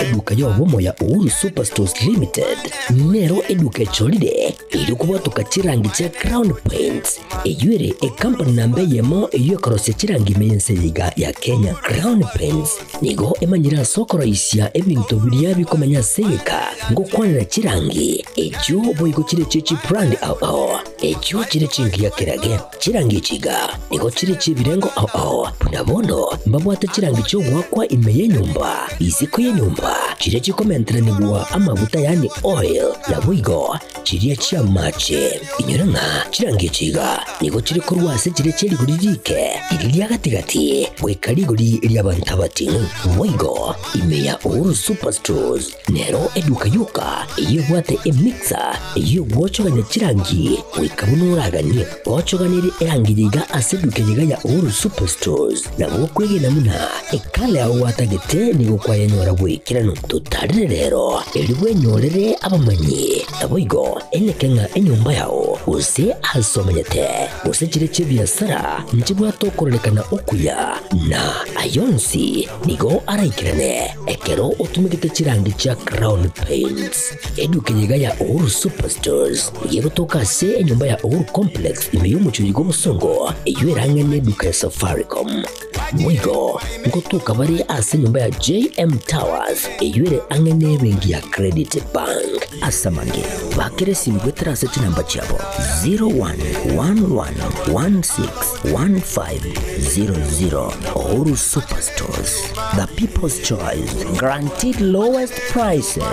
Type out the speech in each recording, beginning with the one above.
Eduka y'obomo ya Uhuru Superstores Limited nero eduka echorire erio kobwatoka chirangi chia Crown Paints, eyio ere ecompany namba eyemo eyio ekorosia chirangi ime y'ense eye iga ya Kenya. Crown Paints nigo emanyire ase okoroisia ebinto biria bikomenya ase egeka ngokwanera chirangi echio boigo chire chie chibrand ao ao echio chire chingiya kerage. Chirangi echi iga nigo chire chi'ebirengo ao ao, buna bono mbabwate chirangi chi'ogoakwa ime y'enyomba, isiko y'enyomba, chiria chikomenteranigwa amaguta yaani oil, naboigo chiria chi'amache. Inyora ng'a chirangi echi iga nigo chire korwa ase chiria chie rigori riike, riria ria gati-gati, goika rigori ri'abanto abating'u. Boigo ime ya Uhuru Superstores Nero eduka yoka eyio ebwate emixer eyio egwochogania chirangi goika buna oraganie. Gochoganerie erangi yiga ase eduka eyio ya Uhuru Superstores nabo okwegena buna ekala yao gwatagete nigo kwayenyora bw'ekeranu. Totarire rero erio bwenyorere abamanyi naboigo eneke ng'a enyomba yao gose ase omenyete gose chire chi'ebiasara nchibwate okororekana okuya na ayonsi nigo araikerane Ekero otumegete chirangi chia Crown Paints, eduka eye iga ya Uhuru Superstores nigo egotoka ase enyomba ya Uhuru Complex ime y'omochie oyo bw'obosongo eyio ere ang'e n'eduka ya Safaricom. Boigo ngotoka bare ase enyomba ya JM Towers eyio ere ang'e n'ebenki ya Credit Bank. Ase amange, bakera esimi goetera ase chinamba chiabo 0111161500. Uhuru Superstores, the people's choice, guaranteed lowest prices.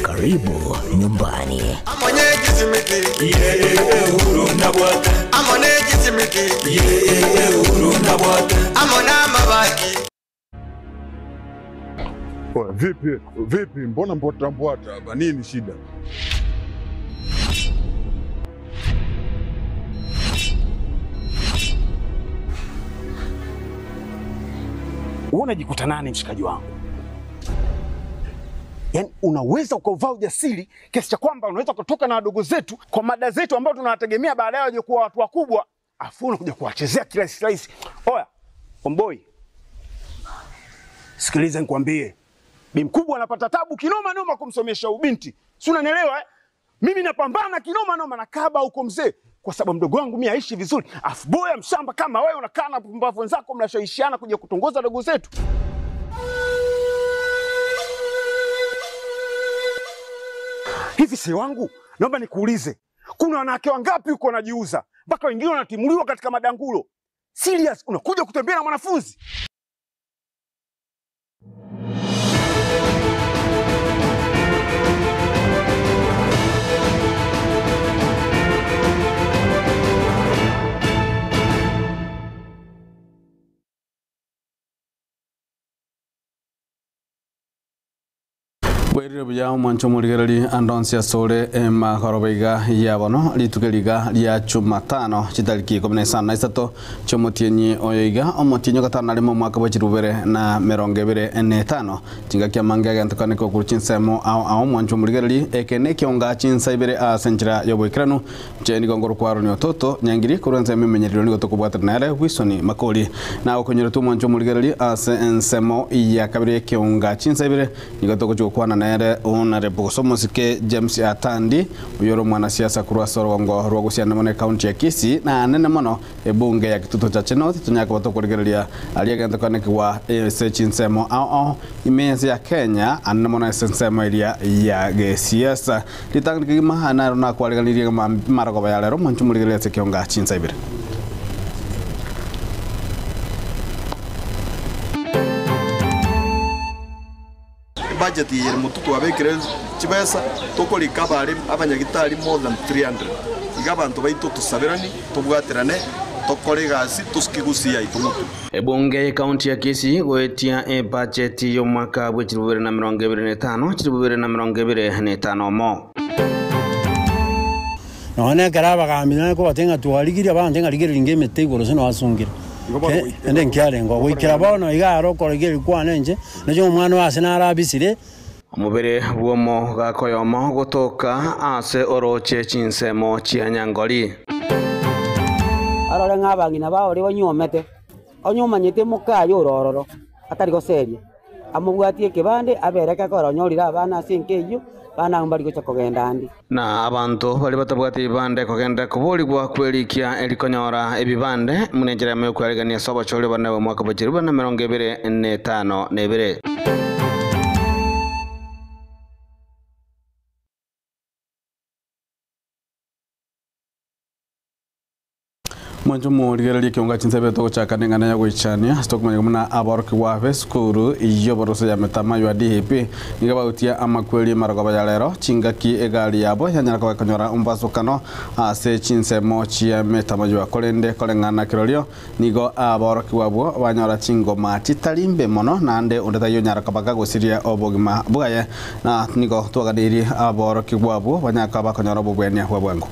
Karibu nyumbani. Oya, vipi vipi, mbona mbwata mbwata hapa? Nini shida? Wewe unajikuta nani mshikaji wangu? Yaani unaweza ukauvaa ujasiri kiasi cha kwamba unaweza kutoka na wadogo zetu kwa mada zetu ambao tunawategemea baadaye waje kuwa watu wakubwa, afu unakuja kuwachezea kirahisi rahisi. Oya, omboi, sikiliza nikwambie, bi mkubwa anapata tabu kinoma noma kumsomesha ubinti, si unanielewa eh? Mimi napambana kinoma noma na kaba huko mzee, kwa sababu mdogo wangu mimi aishi vizuri, afu boya mshamba kama wewe unakaa na pumbavu wenzako mnashawishiana kuja kutongoza dogo zetu. Hivi si wangu, naomba nikuulize, kuna wanawake wangapi huko wanajiuza mpaka wengine wanatimuliwa katika madangulo? Serious, unakuja kutembea na mwanafunzi? Bwairire buya omwancho omorigereri ande onsi asore emagoroba iga ya bono rituko riga ria Jumatano chitariki ikomi na isano na isato chiomotienyi oyo iga omotienyi ogatano na rimo omwaka bwa chirubere na merongo ebere na etano chingaki amange agentokane kokuru chinsemo ao ao omwancho omorigereri eke na ekionga chinsa ibere ase enchera ya oboikeranu nche nigo ngoro kwa Ronnie Ototo Nyangiri korwa ensemo emenyerero nigo tokobwatana nere Wilson Makori na okonyeretwe omwancho omorigereri ase ensemo ya kabere ekionga chinsa ibere nigo togochia gokwana nere Honorable Gosomosike James Atandi uyu ori omwanasiasa korwa ase orogongo rwa gosiana mono ekaunti ya Kisii na anene mono ebunge ya Kitutu Chache North tonyare koba tokorigereria aria egento koanekigwa ase chinsemo ao ao ime ense ya Kenya anene mono ase ensemo eria ya gesiasa ritang'ani kegima naro nakwareganirie marogoba ya rero mwanche omorigereria ase ekionga chinsa ibere. Ebudget eye ere motwe twabekire chibesa tokorika abare abanyagitari more than 300. Iga abanto baito tosaberani, tobwaterane, tokore egasi tosuke gusii yaito motwe. Ebunge y'ekaunti ya Kisii goetia ebudget y'omwaka bwe chilifu bibere na emerongo ebere na etano chilifu bibere na emerongo ebere na etano omo. Nonya nekero abagambi nare kobatebia ng'a twarigirie abanto ng'a rigereria ringa emete igoro ase noasungire. Ende nkiarenge oo. Goikera bono iga aro okorigereria kwane inche, nache omwana oo ase narabisire. Omobere bw'omogaka oyomo gotoka ase orooche chinsemo chia Nyangori. Arore ng'a abang'ina bao oria banyuomete, onye omanyete mokaye ore ororo, atari goseria. Amobwatie ekebande, abereke akore onyorire abana ase enka eyio, abana abwo mbari gocha kogenda ande. Na abanto baria batabwati ebibande kogenda koboorigwa kw'erikia erikonyora ebibande, buna enchera yamo y'okwearigania ase obochori obonene bw'omwaka bwa chilifu bibere na emerongo ebere, na etano, na ebere. Mwanche morigererie ekeongo chinsa togochaka neng'ana ya goichania ase tokomanya buna aborokigwa b'esukuru y'oboroso ya Metamayo ya DEP nigo bagotia amakweri marogoba ya rero chingaki egari yabo yanyara koba ekonyora ombasokano ase chinsemo chia Metamayo korende koreng'ana kerorio nigo aborokigwa abwo banyora chingoma chitari mbe mono naende onde taiyo onyara koba kagosiria obogima bwaye na nigo twaganeirie aborokigwa abwo banyara koba bakonyora obobwania bwa bwango.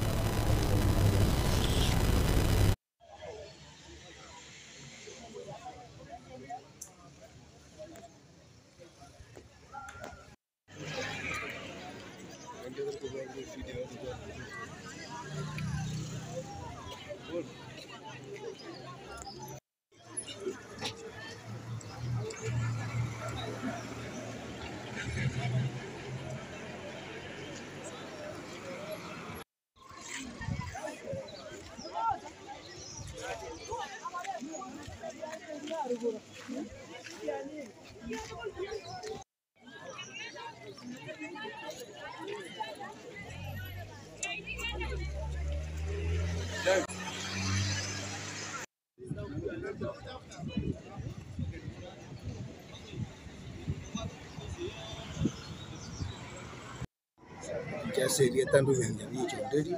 Nchaseriete Reuben Nyabicha Onderi,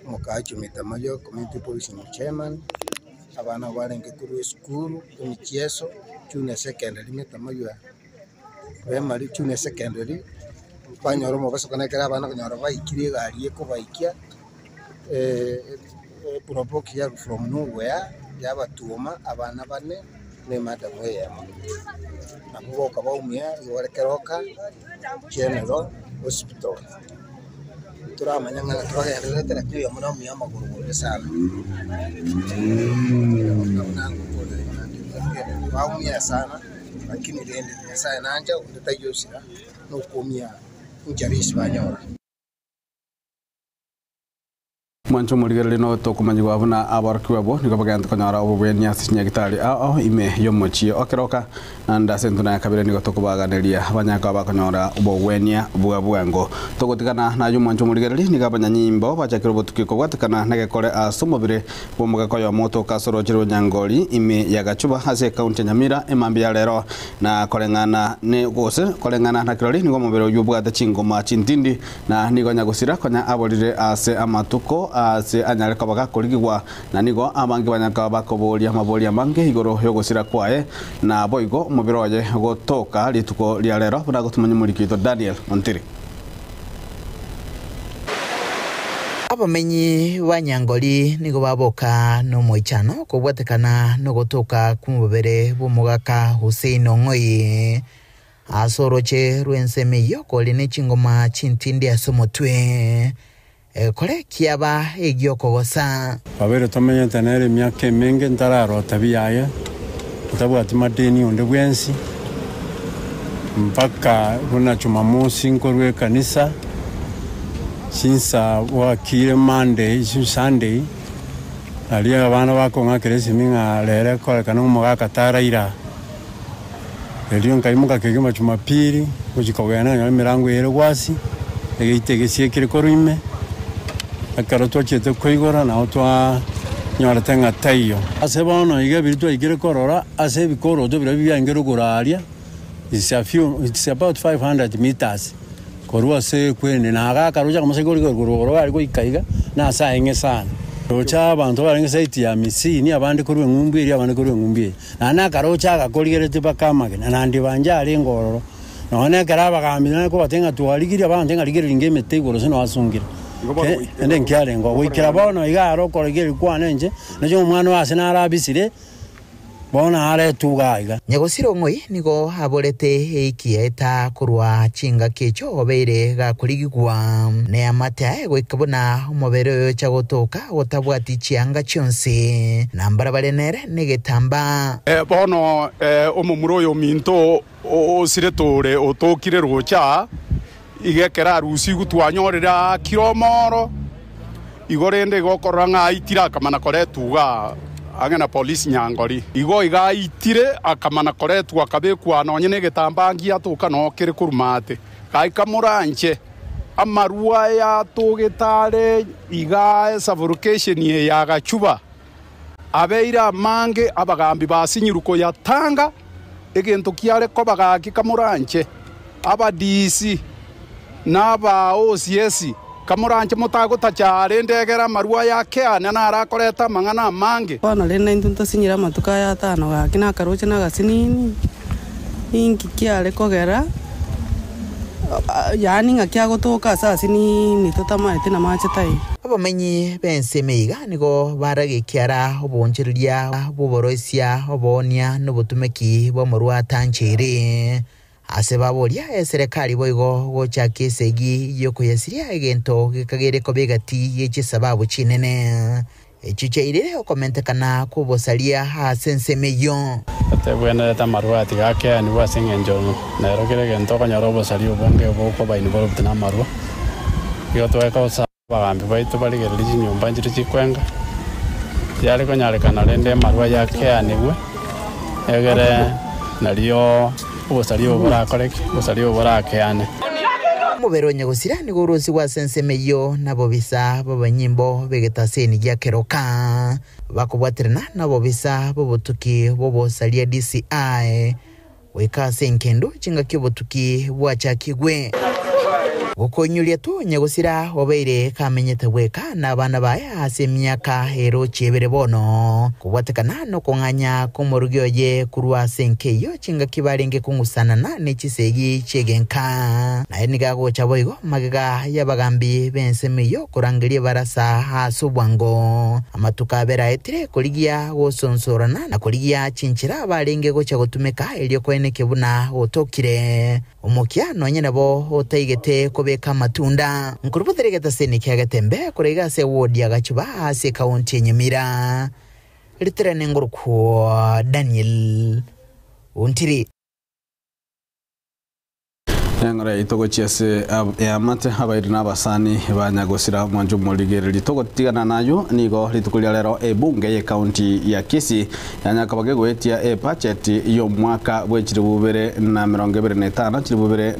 omokaachi o Metamaywa Community Policing Chairman, abana barenge korwa esukuru, emicheso, junior secondary Metamaywa primary, junior secondary, banyora omobasokano ekero abana konyora baikire egari ekobaikia eprovoke ya from nowhere yabatwoma abana bane na emadam eyemo. Nabo boka baumia igo bare Keroka General Hospital. Toramanya ng'a naki bagendererete lakini oyomo naumia amagoro bobe sana. Baumia sana lakini rende Nyasaye nancha onde taiyo osira na okoumia inchara ase banyora. Mwancho omorigereria no tokomanyigwa buna aborokigwa abwo nigo bagenda konyora obobweni ase chinyagitari ao ime y'omochie okeroka naende ase entuna ya kabere nigo tokobaganeria abanyaka bakonyora obogwenia bwa bwango togotigana naye omwancho omorigereria nigo abanyanyimbo bachakire obotuki kobwatekana na gekore ase omobere bwa omogaka oyomo otoka ase oroche rwa Nyangori ime ya Gachuba ase ekaunti ya Nyamira emambia ya rero na koreng'ana ne gose koreng'ana na kirori nigo omobere oywo obwate chingoma chintindi na nigo nyagosira konya aborire ase amatuko ase anyare koba gakorigigwa na nigo abange banyaka bakoboria amaboria amange igoro yogosira kwaye na boigo omobere oye gotoka rituko ria rero buna gotumanya omorikito Daniel Montiri. Abamenyi ba Nyangori nigo baboka n'omoichano kobwatekana n'ogotoka kw'omobere bw'omogaka Hussein Ong'oi ase oroche rw'ensemo eyio kore ne chingoma chintindi ase omotwe ekore kiaba egiokogosa. Babere tomenyete nere emiaka emenge ntararota biaye ntabwati madeni onde bwensi mpaka buna Jumamosi nkorwa ekanisa since wakire Monday Sunday aria abana bakong'akera esimi ng'a rero ekorekana omogaka taraira erio nkaimoka kegima Jumapili gochia kogenda nonyora emirango ere gwasi egeite egesiekire korwa ime ekero twachiete koigora nabo twanyorete ng'a taiyo. Ase bono iga ebiri twaikire korora ase ebikoroto biria biaengire okoraria it's a few it's about 500 meters korwa ase ekwende na agakarocha kamosa igoro igoro igoro gari goika iga na ase aeng'e sana. Rocha abanto barenge side ya misini abande korwa eng'umbu eria abande korwa eng'umbu eye. Naende akarocha agakorigereti mpaka amagena naende banja arenge ororo. Nonya ekero abagambi nare kobatebia ng'a twarigirie abanto ng'a rigereria ringa emete igoro ase noasungire. Ende nkiarenge oo. Goikera bono iga aro okorigereria kwane inche, nache omwana oyo ase narabisire. Bono aretwe iga iga. Nyagosira ong'oi nigo aborete eiki yaeta korwa chingaki echio obeire gakorigigwa neamate aye goika buna omobere oyo ocha gotoka otabwati chianga chionsi, na mbarabare nere negetambaa. Bono omomura oyo ominto osirete ore otokire roche aa, iga ekero arusigwe twanyorire aakire omoro, igo rende igo okorora ng'a aitire akamana koretwa igaa ang'e na polisi Nyangori. Igo iga aitire akamana koretwa akabekwa nonye negetambaa ngiatoka noo kere korwa maate. Gaika moranche amarwa aya atogete are igaa esavorokesheni eye agachuba. Abeire amange abagambi basinyirwe koyatanga, egento kiare koba gaki kamoranche, abadisi na aba OCS, kamoranche motagotacha aare ndegere amarwa aya akeane naro akoreta amang'ana amange. Bono rende intwe ntosinyire amatuko aya atano gaki na akaroche na agasinini, ninki kiare kogera yaani ng'aki agotoka ase asinini totamaeti namache taiyo. Abamenyi b'ensemo iga nigo baragekiara oboonchoreria bw'oboroisia, oboonia, na obotumeki bw'amorwa atancheire. Ase baboria eserekari boigo gochakia esegi y'okoyasiria egento gekagere koba egati ye chisababu chinene echio chiairire okomentekana kw'obosaria ase ensemo eyio. Tebwenerete amarwa atiga akeanigwe ase engencho nero kera egento okonyora obosaria obonge bokoba involved namarwa. Igo tware Abagambi baito barigererie chinyomba nchiria chikwenga, tiare konyarekana rende amarwa aya akeanigwe, egere nario obosaria obo borakoreke, obosaria obo borakeane. Omobere o nyagosira nigo orosigwe ase ensemo eyio nabobisa b'abanyimbo b'egetaseni gia keroka, bakobwaterana nabobisa b'obotuki bw'obosaria DCI. Goika ase engendu chingaki obotuki bwachakigwe. Gokoinyuria tu nyagosira obeire kamenyete bweka nabana baye ase emiaka erochie ebere bono, kobwatekana nokong'anya kw'omorugi oye korwa ase enka eyio chingaki barenge kong'usanana ne chisegi chi'egenka. Naye nigo agocha boigo magega y'abagambi b'ensemo eyio korangeria ebarasa ase obwango. Amatuko abere aetire korigia gosonsorana na korigia chinchera barenge gocha gotumeka erio koenekia buna gotokire. Omokia nonye nabo otaigete kobeka amatunda. Nkorubotere egetaseni kia Getembe korwa iga ase ewodi ya Gachuba ase ekaunti ya Nyamira. Ritirane ngorokwo Daniel Ontiri. Neng'ora yaito gochia ase eamate, abairi na abasani ba nyagosira omwancho omorigereria. Togotigana nayio, nigo rituko ria rero ebunge ye county ya Kisii yanyakaba gegoetia ebudget y'omwaka bwe 2025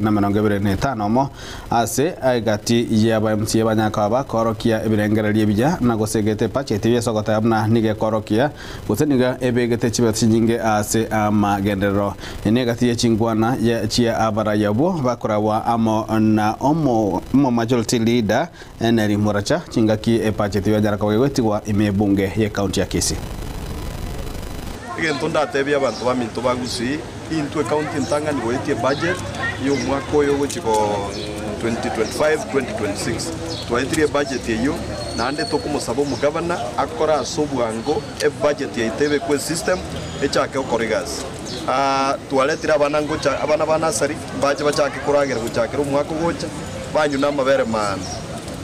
2025 omo ase egati y'aba MCA banyakaba bakorokia ebirengererio ebiya na gosegeta ebudget biesogoteba buna nigo ekorokia Gose nigo ebegete chibesa chinyinge ase amagenderero. Eye negati ye chinkwana chia abarai abwo bakoragwa amo na omo majority leader Henry Muracha chingaki ebudget yanyara koba gegoetigwa ime ebunge ye county ya Kisii. Egento ndatebie abanto baminto ba Gusii, intwe ekaunti entang'ani goetia ebudget y'omwaka oyo ogochia go 2025, 2026. Twaetirie ebudget eyio naende tokomosaba omogavana akore ase obwango ebudget yaito ebekwe esystem echake gokora egasi. Twaretire abana ngocha abana ba nursery mbache bachake koragera gochakera omwaka ogocha banywe na amabere maana.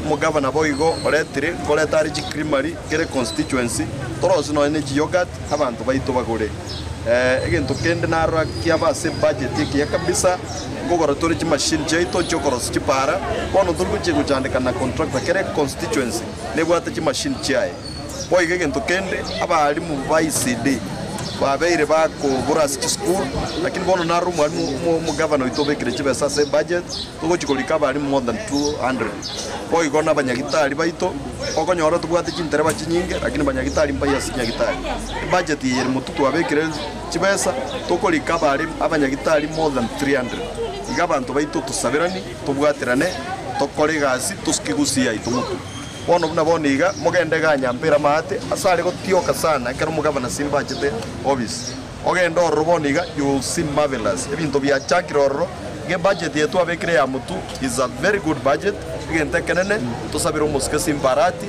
Omogavana boigo oretire nkoreta are chicreamery kera econstituency torosie nonya ne chiyoghurt abanto baito bagore. Egento kende narora kiaba ase ebudget ekiya kabisa, nkogora tore chimachine chiaito chiokorosia chipara, bono tori gochia gochandeka na contractor kera econstituency nebwate chimachine chiaye. Boigo egento kende, abalimu ba ECD babeire bakobora ase chisukuru, lakini bono narora omwalimu omogavana oito obekire chibesa ase ebudget, togochia korika abalimu more than 200. Boigo nabanyagitari baito, okonyora tobwate chintereba chinyinge, lakini banyagitari mbai ase chinyagitari. Ebudget eye ere motwe twabekire chibesa, tokorika abalimu abanyagitari more than 300. Iga abanto baito tosaberani, tobwaterane, tokore egasi, tosuke gusii yaito motwe. Bono buna bono iga, mogende igaa Nyampera maate, ase are gotioka sana ekero omogavana Simba achete office. Ogende ororo bono iga, you will see marvelous. Ebinto biachakire ororo, iga ebudget eye twabekire ya Mutu is a very good budget, egento ekenene, tosabere omosike Simba Arati.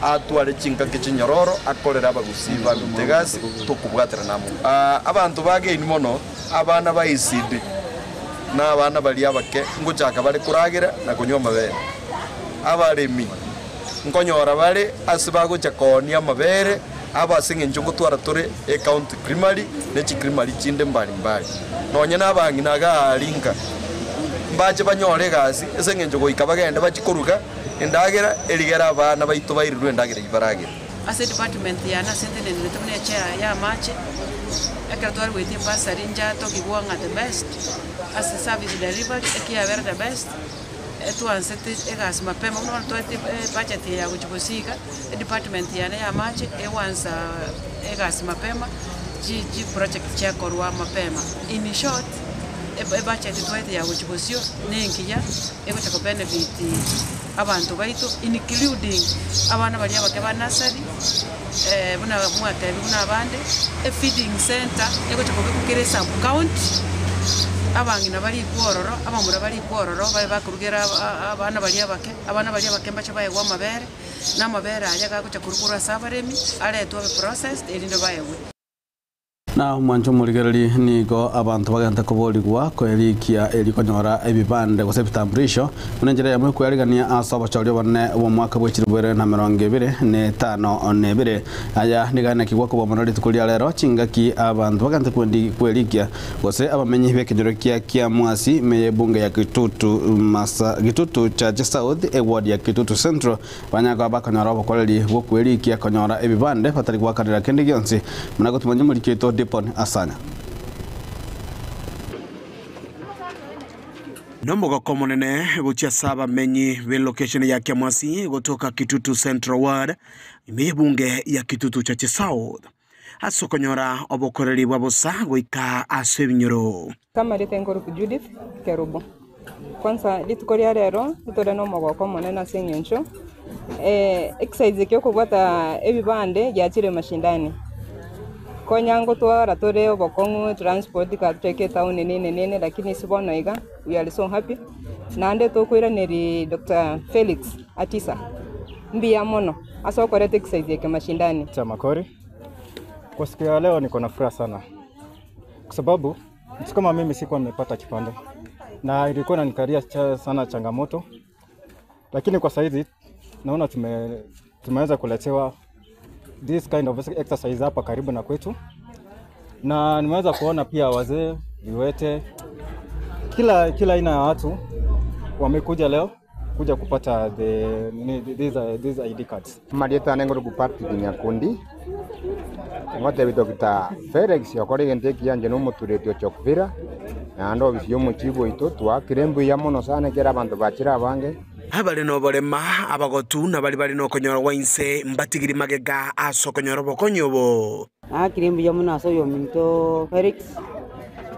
atware chingaki chinyororo akorere abagusii barute egasi tokobwaterana amo. Abanto bageini mono, abana ba ECD na abana baria abake ngochaka bare koragera na konywa amabere. Abaremi nkonyora bare ase bagocha koonia amabere abo ase eng'encho ngotwara tore ecounty creamery ne chicreamery chinde mbari mbari. Nonye na abang'ina iga aaria nka mbache banyore egasi ase eng'encho goika bagende bachie koruga endagera erigere abana baito bairirwe endagera eyio baragere. Ase edepartment yane ase ntenenerete buna echair ya amache, ekero tware goetia ebursary nchatogigwa ng'a the best, ase service delivery ekiabera the best, etwansete egasi mapema buna bono twaete ebudget eye ya gochia gosiga, edepartment yane ya amache egwansa egasi mapema, chi chiproject chiakorwa mapema. In short, ebudget twaete ya gochia bosio na engiya, egocha ko benefit abanto baito including abana baria abake ba nursery, buna mwatebiwa buna abande, efeeding centre egocha kobekwa kera esub county, abang'ina barikwe ororo, abamura barikwe ororo babe bakorugera abana baria abake, abana baria abake mbache baegwe amabere, na amabere aya gagocha korwa korwa ase abaremi, aretwe abe processed erinde baegwe. Na omwancho omorigereria nigo abanto bagente koborigwa koerikia erio konyora ebibande gose ebitambulisho, buna enchera eyemo y'okwearigania ase obochori obonene bw'omwaka bwe chilifu ibere na emerongo ebere, na etano na ebere. Aya nigo aenekigwa kobua mono rituko ria rero, chingaki abanto bagente kwerikia gose abamenyi b'ekenyoro kia Kiamwasi ime y'ebunge ya Kitutu Masa Gitutu Chache South eward ya Kitutu Central Banyare koba bakonyora obokoreri bw'okwerikia konyora ebibande batari goakanera kende gionsi, buna gotumanya omoriki oito Dipon Asanya. Nomogoko omonene gochia ase abamenyi b'elocation ya Kiamwasi gotoka Kitutu Central Ward ime y'ebunge ya Kitutu Chache South ase okonyora obokoreri bwa bosa goika ase ebinyoro. Kamarete nkoruku Judith Kerubo. Kwanza rituko ria rero ntore nomogoko omonene ase eng'encho exercise eke yokobwata ebibande giachire mashindani. Konya ngotwara tore obokong'u transport eka etown nini nini lakini ase bono iga we are so happy. Naende tokoiraneria Doctor Felix Atisa mbuya mono ase okoreta exercise eke mashindani. Makori, kwa siku ya leo niko na furaha sana kwa sababu mtu kama mimi sikuwa nimepata kipande na ilikuwa inanikalia sana changamoto, lakini kwa saizi naona tumeweza kuletewa this kind of exercise hapa karibu na kwetu, na nimeweza kuona pia wazee, viwete, kila aina ya watu wamekuja leo kuja kupata these ID cards. Marieta nengo Patrick Nyakundi ngotebi Dr. Felix okore egento ekiya na omotureti ochokbira naende ofisi ya omochibu oito twakire mbuya mono sana ekero abanto bachire abange. Abare noborema, abagotu, na baria bare nokonyora gwa inse mbatigiri magega ase okonyora obokonyi obo. Naakire mbuya mono ase oyominto Felix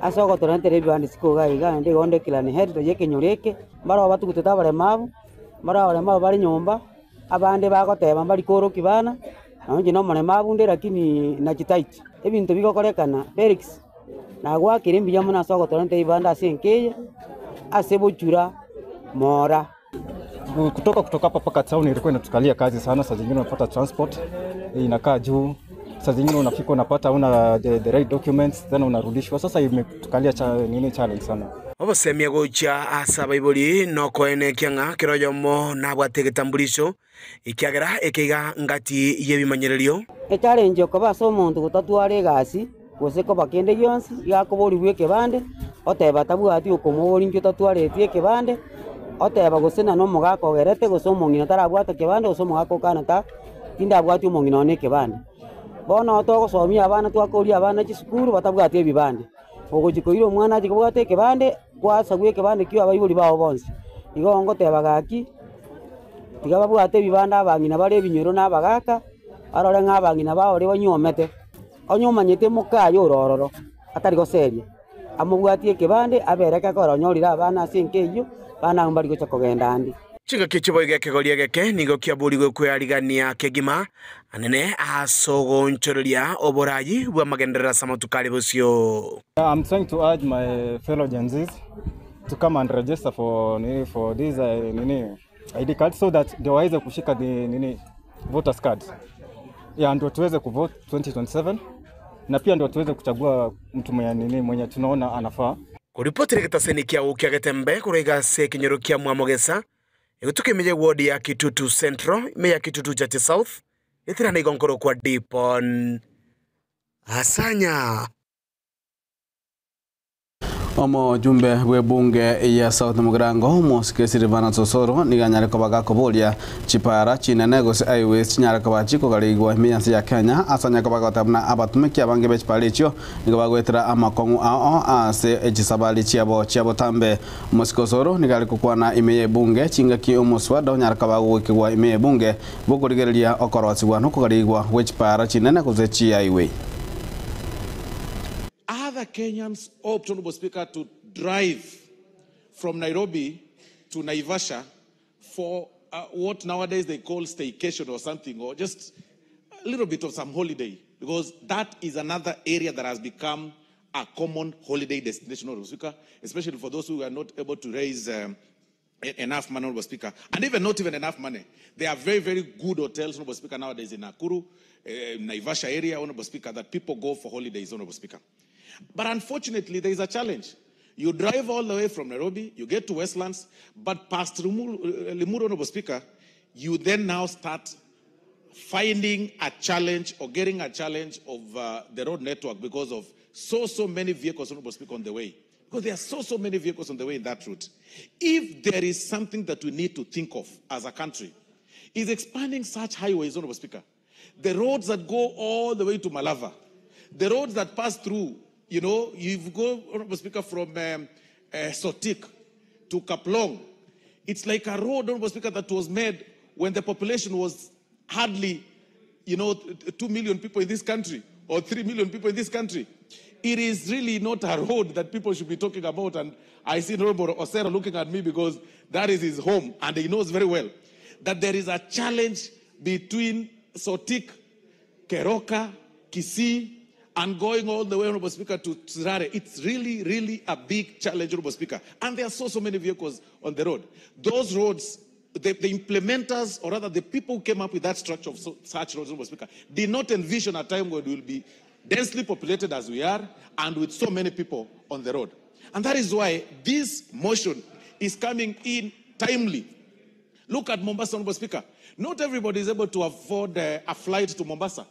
ase ogotoretera ebibande isiko iga iga naende igo ndekirane heri toyia ekenyoro eke, mbaroo batugutete abaremabu, mbaroo abaremabu bare nyomba, abande bagoteba mbari koorokia bana, nonye inche na omoremabu nde lakini nachitaiti. Ebinto bigokorekana Felix, nagoakire mbuya mono ase ogotoretera ebibande ase enka eye, ase bochura mora. Kutoka hapa mpaka town ilikuwa inatukalia kazi sana. Saa zingine unapata transport inakaa juu, saa zingine unafika unapata una the right documents then unarudishwa. Sasa imetukalia nini challenge sana. Obosemia gochia ase abaibori nokoenekia ng'a kera oyomo nabwate egetambulisho ekiagera ekeiga ngati y'ebimanyererio. Echallenge okoba ase omonto gotatwara egasi gose koba kende gionsi iga akoborigwa ekebande oteba tabwati okomobori inki otatwareti ekebande oteba gose nane omogaka ogerete gose omong'ina tarabwate kebande gose omogaka okana ta tindabwati omong'ina one ekebande. Bono togosomia abana twakoria abana chisukuru batabwati ebibande. Ogochi koira omwana achi kobwata ekebande kwasabwa ekebande kio abaibori bao bonsi. Igo ngoteba gaki tiga babwate ebibande abang'ina bare ebinyoro na abagaka arore ng'a abang'ina baore banyuomete. Onye omanyete mokaye orororo atari goseria amobwatie ekebande abereke akore onyorire abana ase enka eyio bana abwo mbari gocha kogenda ande. Chingaki chiboigo ekegori egeke nigo kiaborigwe kwearigania kegima anene ase ogoonchoreria oborayi bw'amagenderero ase amatuko are bosio. I'm trying to urge my fellow Gen Zs to come and register for nini, for this nini ID card so that ndio waweze kushika the nini voters cards ya ndio tuweze kuvote 2027 na pia ndio tuweze kuchagua mtu mwenye nini mwenye tunaona anafaa. Kuripotire gitaseni kia ukia getembe kuraiga ase ekenyoro kia Mwamogesa egotuka ime ya ward ya Kitutu Central ime ya Kitutu Chache South etirana igonkoro kwa Dipon Asanya. Omojumbe bw'ebunge ya South Mugirango omosike Silvanus Osoro nigo anyare koba gakoboria chipara chinene gose highways chinyare koba chikogarigwa ime ya nse ya Kenya ase anyare koba goteba buna abatumiki abange be chipara echio nigo bagoetera amakong'u ao ase echisabari chiabo chia botambe. Omosike Osoro nigo are kokwana ime ya ebunge chingaki omoswada onyare koba goikigwa ime ya ebunge bokorigereria okorosigwa na okogarigwa gwe chipara chinene gose chi highway. Other Kenyans opt, Honorable Speaker, to drive from Nairobi to Naivasha for what nowadays they call staycation or something, or just a little bit of some holiday, because that is another area that has become a common holiday destination, Honorable Speaker, especially for those who are not able to raise enough money, Honorable Speaker, and even not even enough money. There are very, very good hotels, Honorable Speaker, nowadays in Nakuru, Naivasha area, Honorable Speaker, that people go for holidays, Honorable Speaker. But unfortunately, there is a challenge. You drive all the way from Nairobi, you get to Westlands, but past Limuru, Honorable Speaker, you then now start finding a challenge or getting a challenge of the road network because of so, so many vehicles, Honorable Speaker, on the way. Because there are so, so many vehicles on the way in that route. If there is something that we need to think of as a country, is expanding such highways, Honorable Speaker. The roads that go all the way to Malava, the roads that pass through, you go, Honorable Speaker, from Sotik to Kaplong. It's like a road, Honorable Speaker, that was made when the population was hardly, 2 million people in this country or 3 million people in this country. It is really not a road that people should be talking about. And I see Honorable Osero looking at me because that is his home, and he knows very well that there is a challenge between Sotik, Keroka, Kisii, and going all the way, Honorable Speaker, to Sirare. It's really, really a big challenge, Honorable Speaker. And there are so, so many vehicles on the road. Those roads, the implementers, or rather the people who came up with that structure of such roads, Honorable Speaker, did not envision a time where we will be densely populated as we are and with so many people on the road. And that is why this motion is coming in timely. Look at Mombasa, Honorable Speaker. Not everybody is able to afford a flight to Mombasa.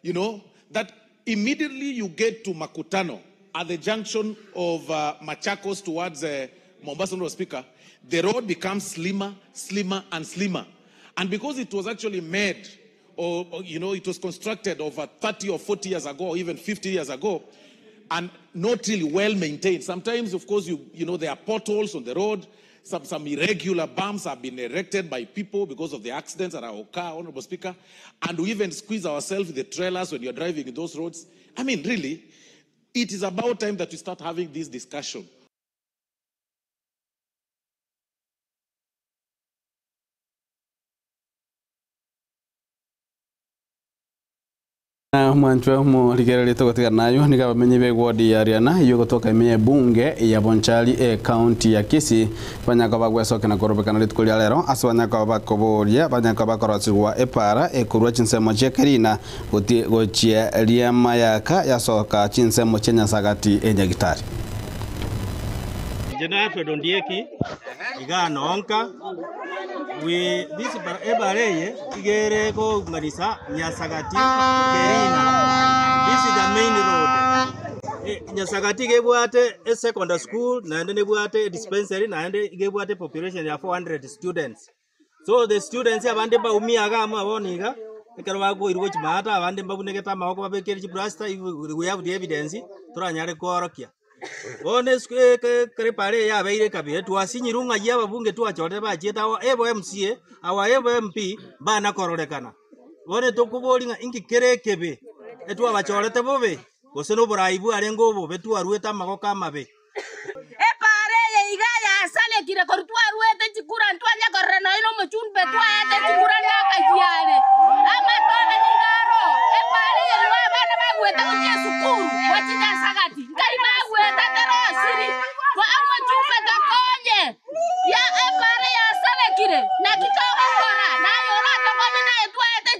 That immediately you get to Makutano, at the junction of Machakos towards Mombasa, Honorable Speaker, the road becomes slimmer, slimmer, and slimmer. And because it was actually made, or it was constructed over 30 or 40 years ago, or even 50 years ago, and not really well maintained. Sometimes, of course, there are potholes on the road. Some irregular bumps have been erected by people because of the accidents that are occur, Honorable Speaker. And we even squeeze ourselves with the trailers when you're driving in those roads. Really, it is about time that we start having this discussion. Mwanchwe murigereri tugotiga nayo niga bamenyi be ward ya Riana iyo gotoka ime bunge ya Bonchari e county ya Kisii banyaka bagwesoke na korobekana rituko rya lero ase banyaka bakoboria banyaka bakorosirwa epara ekorwa chinsemo chia Karina gochia Riama yaka yasoka chinsemo chia Nyasagati enyagitari. Jena Alfred Ondieki igano onka we this ebareye igere ko nganisa Nyasagati Kerina. This is the main road. Nyasagati gebwate a secondary school naende nebwate dispensary naende gebwate population ya 400 students. So the students abande baumia ga amaboniga ekero bagoirwe chimata abande mbabunegeta amaboko babekere chiplaster. We have the evidence turanyare kworokia. Bone kere pare ya beire kabire twasinyirunga ya babunge twachore bachieta ebo MCA awa ebo MP bana kororekana. Bone tokuboringa inki kerekebe etwa bachorete bobe gose no buraibu arengo bobe twarueta amagoko amabe. Epare ye igaya asale kire korutwa ruete chikura ntwanya korena ino muchumbe twaete chikura nakajiare. Amatobe ningaro epare ye lwa bana bagweta kuchia sukuru wachinya sagati. Ngai bagweta terosiri. Kwa amachumbe tokonye. Ya epare ya asale kire na kitogo kora na yora tokonye na twaete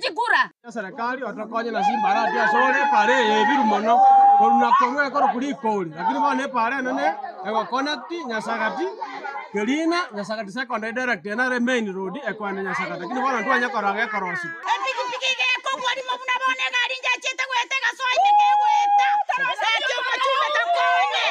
eserekari otokonye na chimbarati ase ore epara eye ebiru mono, korwa na korwa ekorokwa rikori, lakini bono epara enene egoconnect Nyasagati, Kerina, Nyasagati secondary direct eye nere emain road ekoenda Nyasagati, lakini bono ntwanya korora gekorosiwa. Epigipigi iga ekogwa rimo buna bono egari njachiete goeta egasoa ime kegoeta, gaki omochumbe takonye.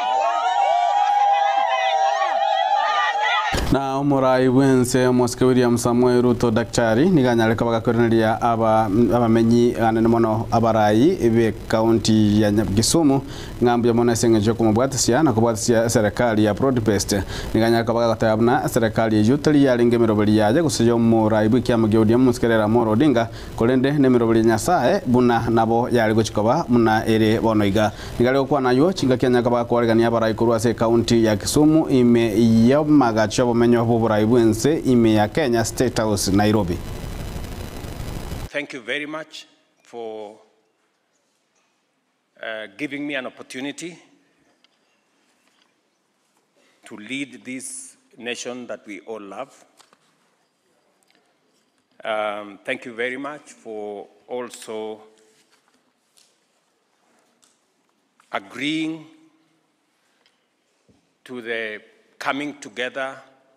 Na omorai bw'ense omosike William Samoei Ruto Daktari nigo anyare koba gakoiraneria aba abamenyi anene mono abarai b'ekaunti ya Kisumu ng'a mbuya mono ase eng'encho y'okomobwatisia na kobwatisia eserekari ya Broad Based. Nigo anyare koba gagoteba buna eserekari eyio teri yarenge emeroberi yaye gose y'omorai bw'ekiama gia ODM omosike Raila Amolo Odinga korende nemeroberi ya Nyasae buna nabo yare gochia koba buna ere bono iga. Nigo are gokwana ayio chingaki anyare koba gakoaregania abarai korwa ase ekaunti ya Kisumu ime y'amagacho y'obomenyo bw'oborai bw'ense ime ya Kenya State House Nairobi. Thank you very much for giving me an opportunity to lead this nation that we all love. Um, thank you very much for also agreeing to the coming together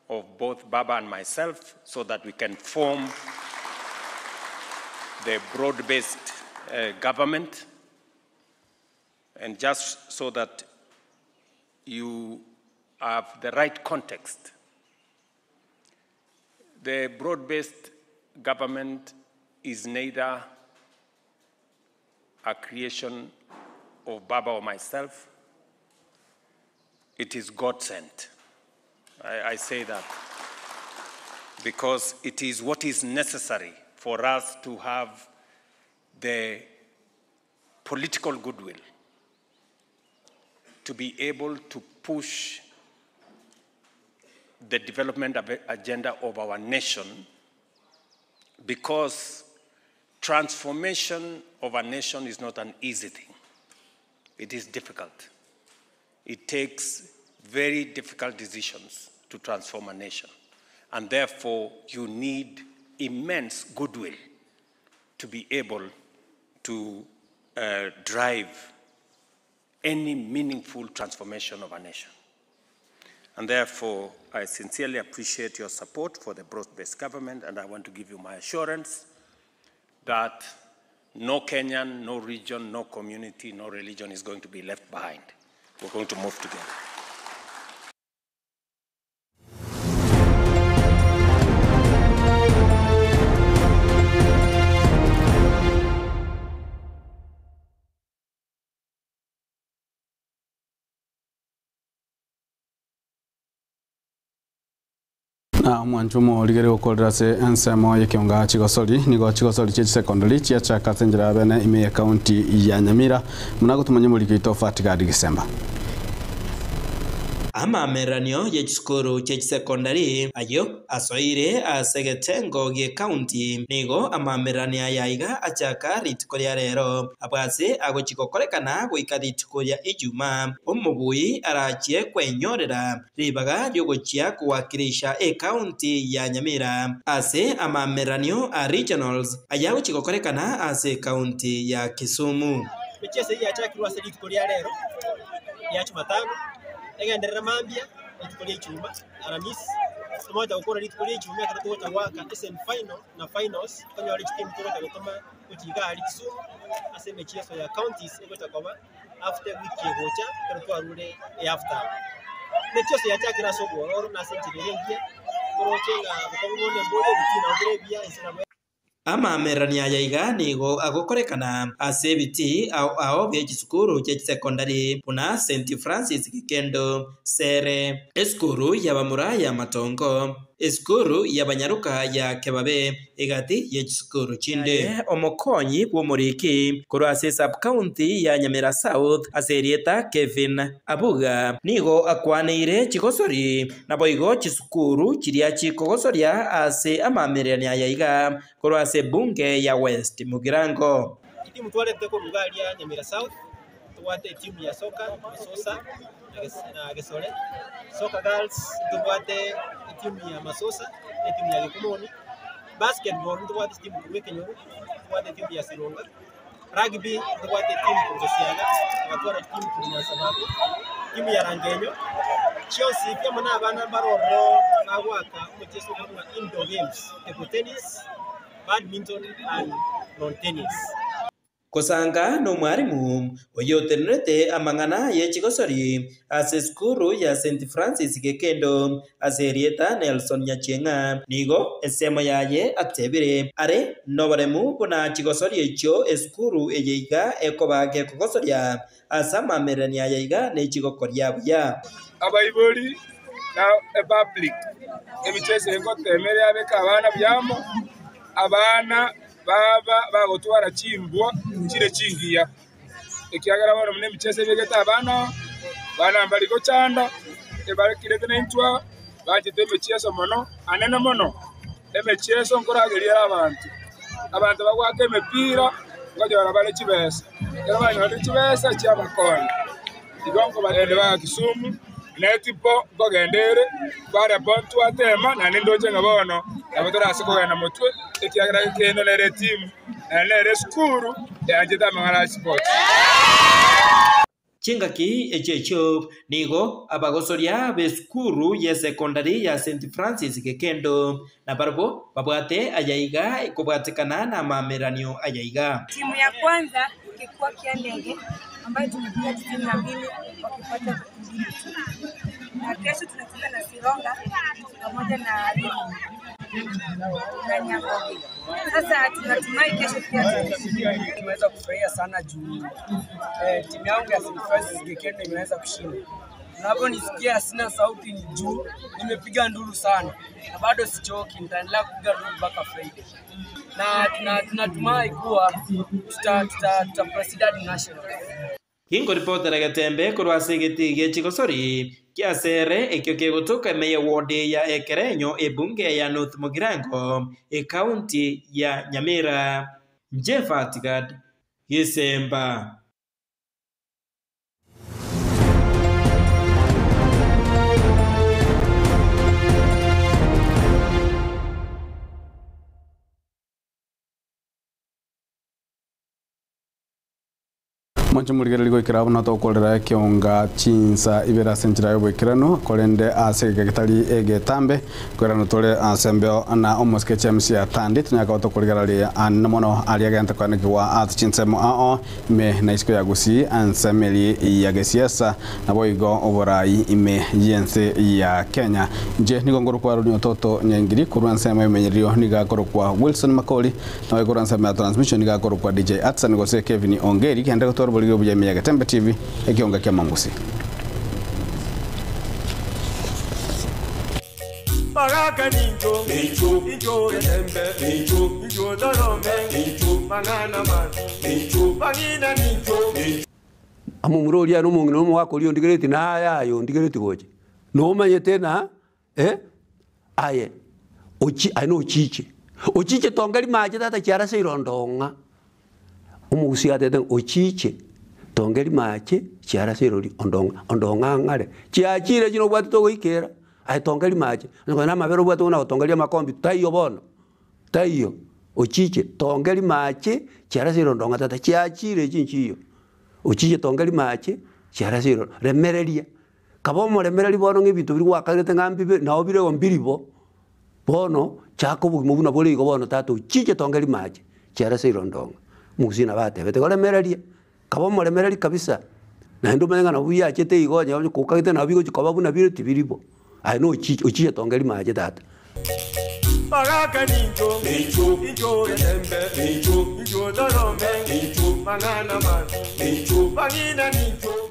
of both Baba and myself so that we can form the broad-based uh, government. And just so that you have the right context, the broad-based government is neither a creation of Baba or myself. It is God sent. I, I say that because it is what is necessary for us to have the political goodwill to be able to push the development agenda of our nation because transformation of a nation is not an easy thing. It is difficult. It takes very difficult decisions to transform a nation. And therefore, you need immense goodwill to be able to drive any meaningful transformation of a nation. And therefore, I sincerely appreciate your support for the broad-based government, and I want to give you my assurance that no Kenyan, no region, no community, no religion is going to be left behind. We're going to move together. Na omwancho omorigere gokorera ase ensemo y'ekeonga chigosori nigo chigosori chia chisecondary chiachaka ase enchera ya bene ime ya county ya Nyamira muna gotumanya omoriki oito Fatgard Gisemba. Amameranio ye chisukuru chia chisecondary ayio asoire ase egetengo gie county nigo amameranio aya iga achaka rituko ria rero abwase agochi gokorekana goika rituko ria Ijumaa omobui arachie kwenyorera ribaga riogochia kuwakilisha ecounty ya Nyamira ase amameranio a regionals aya agochi gokorekana ase county ya Kisumu. Michezo hii yachakirwa ase rituko ria rero ria Jumatano egenderera mambia rituko ria Ijumaa Aramisi tumoja gukora rituko ria Ijumaa ekero tugocha gwaka semi final na finals tonyore chitimu tugocha gotoma gochiga aria Kisumu ase emicheso ya counties egocha koba after wiki egocha ekero twarure ehalf term. Emicheso yachakire ase obwororo na ase enchera ere engiya toroche ng'a bokong'u bono embori ebitina bire ebiya ense nabo Amamerania aya iga nigo agokorekana ase ebiti ao ao bia chisukuru chia chisecondary buna St Francis Gikendo Sere esukuru y'abamura ya Matongo esukuru y'abanyaruka ya Kebabe egati ya chisukuru chinde omokonyi bw'omoriki korwa ase sub county ya Nyamira South ase erieta Kevin Abuga nigo akwaneire chigosori naboigo chisukuru chiria chikogosoria ase amamerania aya iga korwa ase bunge ya West Mugirango. Etimu twarete koruga aria Nyamira South tubwate etimu ya soka Masosa na Ges- na Gesore Soka Girls tubwate etimu ya Masosa na etimu ya Gikumoni Basketball ntobwate chitimu korwa ekenyoro, ntobwate etimu ya Sironga, rugby ntobwate etimu korwa Gesiaga, togatwara chitimu korwa Nyasabato, timu ya Rangenyo, chionsi pi amo na abana mbare ororo bagoaka omocheso okorwa ng'a indoor games, table tennis, badminton and lawn tennis. Kosanga nomwarimu oyotenenerete amang'ana ye chigosori ase esukuru ya St Francis Gekendo ase erieta Nelson Nyachieng'a nigo ensemo yaye atebire are noboremu buna chigosori echio esukuru eye iga ekoba gekogosoria ase amamererania aya iga nechigokoria buya. Abaibori na epublic emicheso eye ngotema ere yabeka abana buya amo, abana Baba bagotwara chimbwa chire chingiya, ekiagera bono buna emicheso ebegete abana oo, abana mbari gochanda, ebarekirete naintwe aa, banchete emechieso mono, anene mono, emechieso nkorageria ere abanto. Abanto bagoaka emepira, nkonyora bare chibesa, ekero banyorire chibesa chiabakonya. Igo nkobarende ba Kisumu, netipo nkogenda ere, baria bo ntwatema, naende ndoche ng'a bono nabo torase kogenda motwe, ekiagera gekendo nere etimu, naende nere esukuru eanchete amang'ana a sports. Chingaki echio echio nigo abagosoria b'esukuru y'esekondari ya St Francis Gekendo nabarabwo babwate ayaiga kobwatekana namaamereranio ayaiga. Timu ya kwanza ikikuwa Kiandege ambayo tumepiga 92 wakipata mbili tu, na kesho tunacheza na Sironga pamoja na na Nyakogi. Sasa tunatumai kesho pia tutashinda. Tumeweza kufurahia sana juu timu yangu ya St. Francis Gekendo imeweza kushinda. Unaponisikia sina sauti ni juu nimepiga nduru sana na bado sichoki, nitaendelea kupiga nduru mpaka Friday, na tunatumai kuwa tuta proceed hadi national. Ginkoripotera Getembe korwa ase egetii gie chigosori kiasere ekio kegotoka ime ye ward ya Ekerenyo ebunge ya North Mugirango ecounty ya Nyamira. Inche Fatgad Gesemba. Mwanche morigereria goikera abwo natokorera ekeonga chinsa ibere ase enchera y'oboikeranu, korende ase egeka getari egetambe, koirana tore ase embeo na omosike James Atandi, tonyare koba tokorigereria anene mono aria agente koanekigwa ase chinsemo ao ime na isiko ya Gusii ase emeri ya gesiasa naboigo oborai ime y'ense ya Kenya. Inche nigo nkorokwa Ronnie Ototo Nyaingiri korwa ensemo y'emenyererio nigo akorokwa Wilson Makori naboigo korwa ensemo ya transmission nigo akorokwa DJ Atson gose Kevin Ongeri kende gotwara oboriri obuya ime ya Getembe TV ekionga kia Mangusi. Baraka nincho, nincho, nincho getembe, nincho, nincho dorome, nincho, mang'ana mabi, nincho, bang'ina nincho, nincho. Amomura oria nomong'ina omogaka oria ondigereti naye aye ondigereti gocha. Nomanyete na eh aye ochi aye nochiche. Ochiche tonga rimache tata chiara seiro ndong'a. Omogusia atete ng'a ochiche tonga rimache chiara seiro ri ondong'a ondong'a ang'are. Chiachire chire obwate togoikera aye tonga rimache. Onye konya namabere obwate buna gotongeria amakombi taiyo bono. Taiyo, ochiche tonge rimache chiarase irondonga tata chiachire echi nchiyo, ochiche tonge rimache chiarase irondo remereria. Kaba omoremereri bono ng'a ebinto biria gwakagerete ng'a mbibe nabo bire igo mbiri bo, bono chaka obogima buna bore igo bono tata ochiche tonge rimache chiarase irondonga. Omogusii nabo atebete igo remereria, kaba omoremereri kabisa, naende omanye ng'a nabo biachete igo onye onye kokagete nabo bigochi koba buna bire tibiri bo. Aye nochiche ochiche tonge rimache tata. Baraka nincho, nincho, nincho getembe, nincho, nincho dorome, nincho, mang'ana mabi, nincho, bang'ina nincho.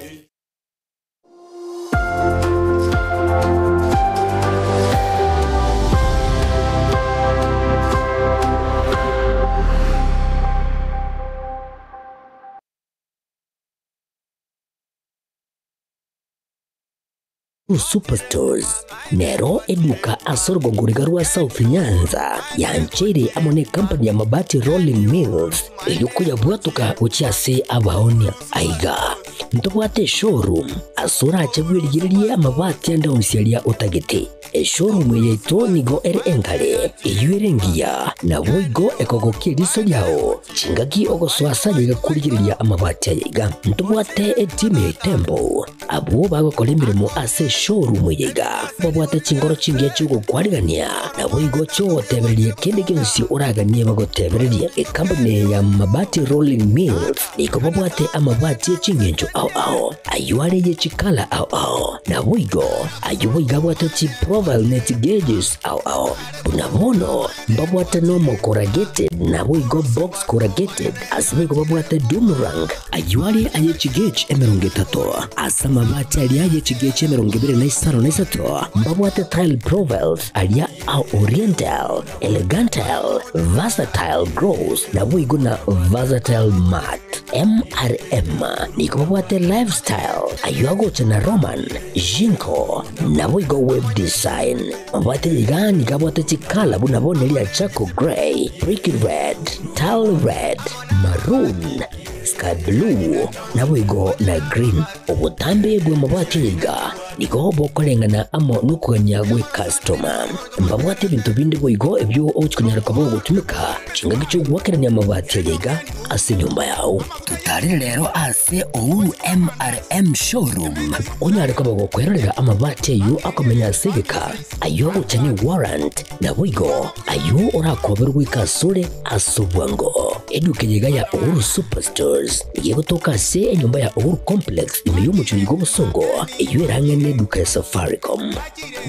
Superstores nero eduka ase orogongo riga rwa South Nyanza yancheire amo ne company ya Mabati Rolling Mills erio koyabwatoka gochia ase abaonia. Aiga ntobwate eshowroom ase orache bwerigererie amabati ande onsi aria otagete. Eshowroom yaito nigo ere engare, eywo ere engiya, nabo igo ekogokia eriso riao chingaki ogosoa ase ayaiga kurigereria amabati ayaiga. Ntobwate etimu ya Itembo abwo bagokora emirimo ase eshowroom eyaiga, babwate chingoro chingiya chiogokwarigania nabo igo chiogotebereria kende gionsi oraganie bagotebereria. Ekampuni ya Mabati Rolling Mills nigo babwate amabati eching'encho ao ao aywo are ye chikala ao ao nabo igo aywo boiga abwate chiprofile ne chigeges ao ao buna bono mbabwate nomo corrugated nabo igo box corrugated ase boigo babwate doomerang aywo are aye chigauge 30 ase amabati aria aye chigauge 23 mbabwate tile profiles aria a oriental, elegantal, versatile gross nabo igo na versatile mat. MRM nigo babwate lifestyle ayo agocha na Roman Jinko nabo igo web design mabwate iga nigo abwate chikala buna bono ria charcoal grey, brick red, tile red, maroon, sky blue nabo igo na green. Obotambe bwa mabati iga nigo bokoreng'ana amo nokogania gwe customer. Mbabwate ebinto binde boigo ebyo ochikonyara koba ogotumeka chingaki chiogwakerania amabati iga ase enyomba yao. Tutarire rero ase Uhuru MRM showroom onyare koba gokwerorera amabati ayo akomenya ase egeka ayo agocha ne warrant nabo igo ayo orakoberwa goika asore ase obwango. Eduka eyeiga ya Uhuru Superstores igegotoka ase enyomba ya Uhuru Complex ime y'omochori gwa obosongo eywo erang'ene eduka ya Safaricom.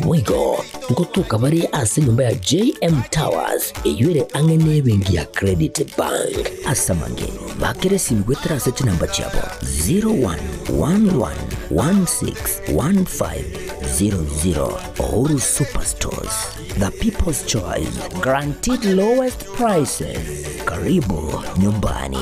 Boigo ngotoka bare ase enyomba ya JM Towers eywo ere ang'e na ebenki ya Credit Bank. Ase amange bakere esimi gwetera ase chinamba chiabo 0111161500. Uhuru Superstores, the people's choice, guaranteed lowest prices. Karibu nyumbani.